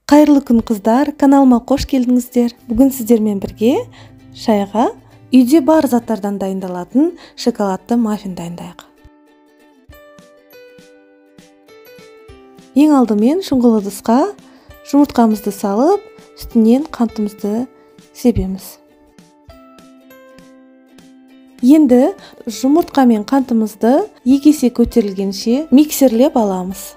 Қайырлы күн, қыздар, каналыма қош келдіңіздер. Бүгін сіздермен бірге шайға үйде бар заттардан дайындалатын шоколадты маффин дайындайық. Ең алдымен шұңғыл ыдысқа жұмыртқамызды салып, үстінен қантымызды себеміз. Енді жұмыртқа мен қантымызды екі есе көтерілгенше миксерлеп аламыз.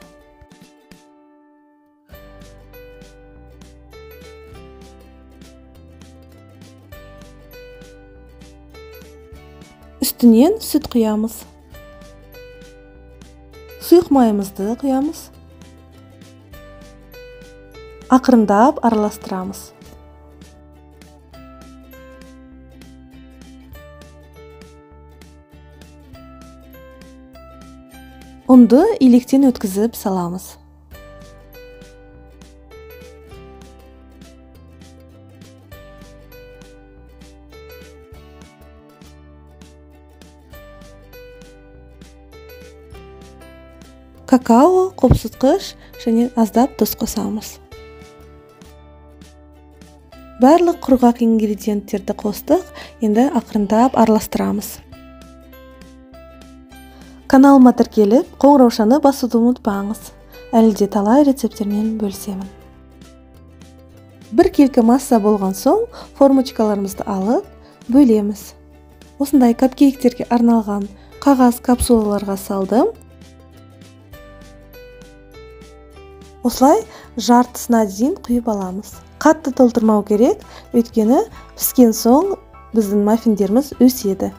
Үстінен сүт құямыз. Сұйық майымызды құямыз. Ақырындап араластырамыз. Ұнды илектен өткізіп саламыз. Какао, қопсытқыш және аздап тұз қосамыз. Барлық құрғақ ингредиенттерді қостық, енді ақырындап араластырамыз. Каналыма тіркеліп, қоңыраушаны басуды ұмытпаңыз. Әлі де талай рецепттермен бөлісемін. Бір келкі масса болған соң, формочкаларымызды алып, бөлеміз. Осындай капкейктерге арналған қағаз капсулаларға салдым. Осылай жартысына дейін құйып аламыз. Қатты толтырмау керек, өйткені піскен соң біздің маффиндеріміз өседі.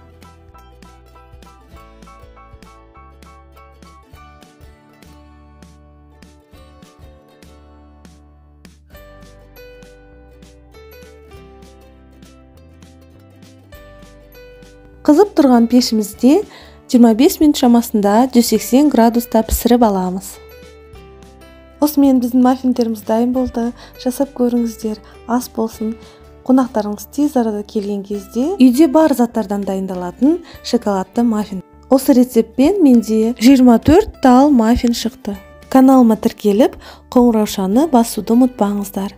Қызып тұрған пешімізде 25 минут шамасында 180 градуста пісіріп аламыз. Осымен біздің маффиндеріміз дайын болды. Жасап көріңіздер, ас болсын. Қонақтарыңыз тез арада келген кезде үйде бар заттардан дайындалатын шоколадты маффин. Осы рецептпен менде 24 тал маффин шықты. Каналыма тіркеліп, қоңыраушаны басуды ұмытпаңыздар.